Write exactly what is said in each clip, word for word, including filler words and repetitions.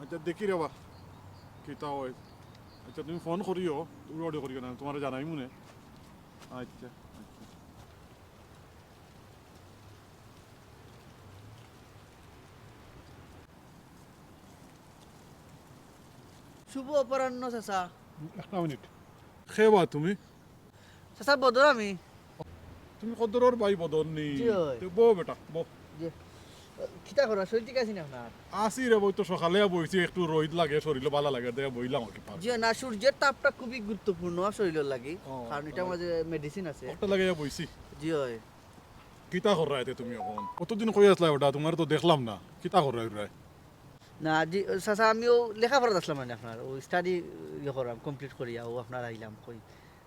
আচ্ছা, দেখি রে বা, কিতা অয়। আচ্ছা, তুমি ফোন করিও, উড়াউড়ি করিও না, তুমারে জানাইমু নে। আচ্ছা, আচ্ছা। শুভ অপরাহ্ন, চাচা। একটা মিনিট। কে বা তুমি? চাচা, বদর আমি। তুমি কদরর ভাই বদর নি? জি অয়। তে বও বেটা, বও। জি। কিতা করা, শরীর ঠিক আছে নি আপনার? আছি রে বা, অউ তো সকালে বইছি, একটু রইদ লাগে, শরীরও ভালা লাগে, দে বইলাম আর কি পার্কে। জি না, সূর্যের তাপটা খুবই গুরুত্বপূর্ণ শরীরর লাগি, ও, কারণ ইটার মাঝে medicine আছে। ওটা লাগাইয়া বইছি। জি অয়। কিতা কররায় তে তুমি অখন? কতদিন কই আছলায় ওটা, তুমারে তো দেখলাম না। কিতা কররায় ওটায়? না, জি, চাচা, আমি অউ লেখাপড়াত আছলাম মানে আপনার, অউ study ইয়ে করলাম, complete করিয়া অউ আপনার আইলাম, কই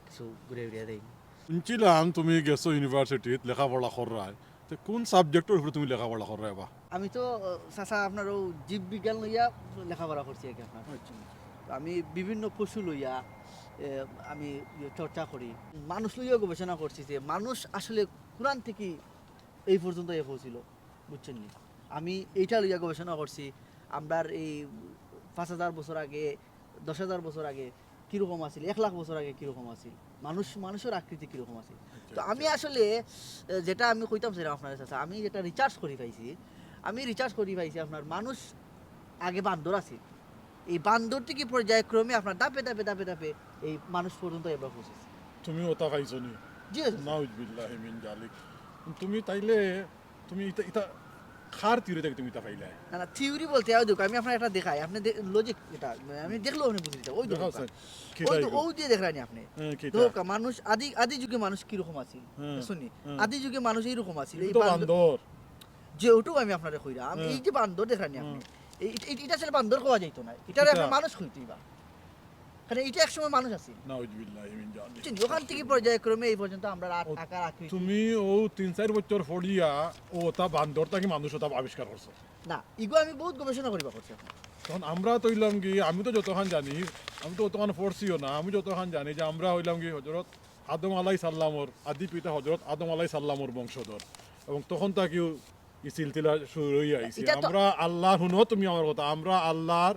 কিছু ঘুরে ঘুরে দেই। হুনছিলাম তুমি গেছো universityত লেখাপড়া কররায়, তে কুন subjectর উপরে তুমি লেখাপড়া কররায় বা? আমি তো, আহ, চাচা, আপনার অউ জীববিজ্ঞান লইয়া লেখাপড়া করছি আর কি আপনার। আচ্ছা। তো আমি বিভিন্ন পশু লইয়া, এ, আমি ইয়ে চর্চা করি, মানুষ লইয়াও গবেষণা করছি যে মানুষ আসলে কুরান থাকি এই পর্যন্ত এ পৌঁছিল, বুঝছইন নি? আমি এইটা লইয়া গবেষণা করছি, আমরার এই পাঁচ হাজার বছর আগে, দশ হাজার বছর আগে কিরকম আছিল, এক লাখ বছর আগে কিরকম আছিল, মানুষ, মানুষর আকৃতি কিরকম আছিল। আচ্ছা, তো আমি আচ্ছা। আসলে, এ, যেটা আমি কইতাম চাইরাম আপনারে, চাচা, আমি যেটা research করি পাইছি, আমি research করি পাইছি আপনার মানুষ আগে বান্দর আছিল, এই বান্দর থাকি পর্যায়ক্রমে আপনার ধাপে ধাপে ধাপে ধাপে এই মানুষ পর্যন্ত এবার পৌঁছেছে। তুমি ওটা পাইছো নি? জি, জি। নাউজুবিল্লাহি মিন জালিক। তুমি তাইলে, তুমি ইটা, ইটা কার theory থাকি তুমি ইটা পাইলায়? না, না, theory বলতে, অউ দেখো, আমি আপনারে একটা দেখাই, আপনে দে-, logic ইটা, মানে, আমি দেখলেও আপনে বুঝি যাইবা। অউ দেখো, দেখাও স্যার। কিতা অউ তো, এগু? অউ যে দেখরা নি আপনে। হ্যাঁ, কিতা? দেখো, মানুষ আদি, আদি যুগে মানুষ কিরকম আছিল? হ্যাঁ, শুনি, হ্যাঁ। আদি যুগে মানুষ এইরকম আছিল, এগু এই তো বান্দর। বান্দর। যে ওটাও আমি আপনারে কইরাম, হ্যাঁ। এই যে বান্দর দেখরা নি আপনে, হুম। এই, এই, ইটা আসলে বান্দর কওয়া যাইতো না, ইটারে কিতা? আপনে মানুষ কইতে অইবা। কারণ ইটা এক সময় মানুষ আছিল। নাউজুবিল্লাহি মিন জালিক। বুঝছইন? ওখান থাকি পর্যায়ক্রমে এই পর্যন্ত আমরা আ-, ও, আকার আকৃতি। তুমি অউ তিন চাইর বছর পড়িয়া অউ ওটা বান্দর থাকি মানুষ ওটা আবিষ্কার করছো। না, ইগু আমি বহুত গবেষণা করিবা করছি এখন। তখন আমরা তো অইলাম কি, আমি তো যতখান জানি, আমি তো অতখান পড়ছিও না, আমি যতখান জানি যে আমরা অইলাম কি হযরত আদম আলাইহিস সালামর, আদি পিতা হযরত আদম আলাইহিস সালামর বংশধর। এবং তখন থাকিউ ই সিলসিলা শুরু অইয়া আইছে। ইটা তো আমরা আল্লাহর, হুনো তুমি আমার কথা, আমরা আল্লাহর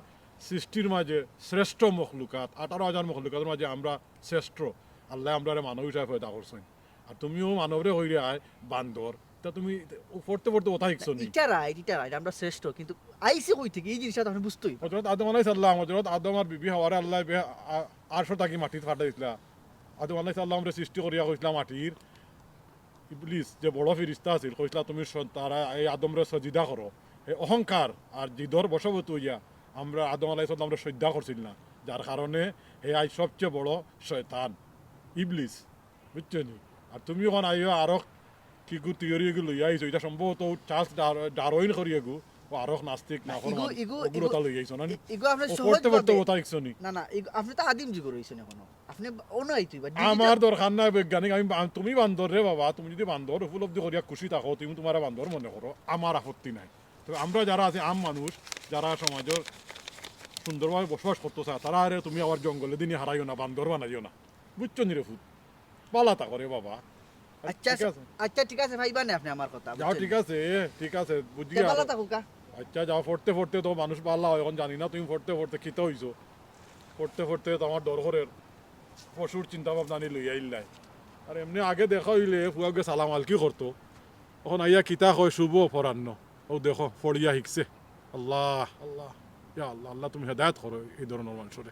সৃষ্টির মাঝে শ্রেষ্ঠ মখলুকাত, আঠারো হাজার মখলুকাতর মাঝে আমরা শ্রেষ্ঠ। আল্লায় আমরারে মানব হিসাবে পয়দা করছইন। আর তুমিও মানবরে কইরায় বান্দর, তা তুমি পড়তে পড়তে ওটা শিখছো নি? ইটা right, ইটা right, আমরা শ্রেষ্ঠ, কিন্তু আইছি কই থাকি? এই জিনিসটা তো আপনে বুঝতে অইবো। হযরত আদম আলাইহিস সালাম, হযরত আদম আর বিবি হাওয়ারে আল্লায় বে-, আ-, আরশ থাকি মাটিত পাঠাইছলা। আদম আলাইহিস সালামরে সৃষ্টি করিয়া কইছলা মাটির, ইবলিস যে বড় ফিরিস্তা আছিল, কইছলা, "তুমি স-, তারা এই আদমরে সজিদা করো।" এই অহংকার আর জিদর বশবর্তী অইয়া আমরা আদম আলাইহিস সালামরে সইজদা করছিল না, যার কারণে হে আইজ সবচেয়ে বড় শয়তান, ইবলিস, বুঝছো নি? আর তুমি অখন আইও আরো কি গু theory এগু লইয়া আইছো, ইটা সম্ভবত অউ চার্লস ডার-, ডারউইন করি এগু, অউ আরো নাস্তিক, না, ইগু, নাফরমান, ইগু, অগুর ইগু, ওটা লইয়া আইছো না নি? ই-, ইগু আপনে অউ পড়তে পড়তে সহজভাবে, ওটা শিখছো নি? না, না, ইগু, আপনে তো আদিম যুগর অইছইন অখনো। আপনে অনো আইতো অইবা, digital আমার দরকার নাই বৈজ্ঞানিক, আমি বা-, তুমি বান্দর রে বাবা, তুমি যদি বান্দর উপলব্ধি করিয়া খুশি থাকো, তুমি তুমারে বান্দর মনে করো, আমার আপত্তি নাই। তবে আমরা যারা আছি আম মানুষ, যারা সমাজর সুন্দরভাবে বসবাস করতো চায়, তারারে তুমি আবার জঙ্গলেদি নি হারাইও না, বান্দর বানাইও না, বুঝছো নি রে ফুত? বালা থাকো রে বাবা। আচ্ছা, ঠিক আছে। আচ্ছা, ঠিক আছে, পাইবা নে আপনে আমার কথা, যাও, বুঝছইন? ঠিক আছে, ঠিক আছে, বুঝি তে আর। বালা থাকো কা। আচ্ছা, যাও, পড়তে পড়তে তো মানুষ বালা অয়, অখন জানি না তুমি পড়তে পড়তে কিতা অইছো। পড়তে পড়তে তো আমার ডর করের, পশুর চিন্তা ভাবনা নি লইয়া আইল্লায়। আর এমনে আগে দেখা অইলে ফুয়াগে সালাম আলকি করতো, অখন আইয়া কিতা কয় শুভ অপরাহ্ন। অউ দেখো, পড়িয়া শিখছে। আল্লাহ, আল্লাহ, ইয়া আল্লাহ, আল্লাহ তুমি হেদায়েত করো এই ধরনর মানষরে।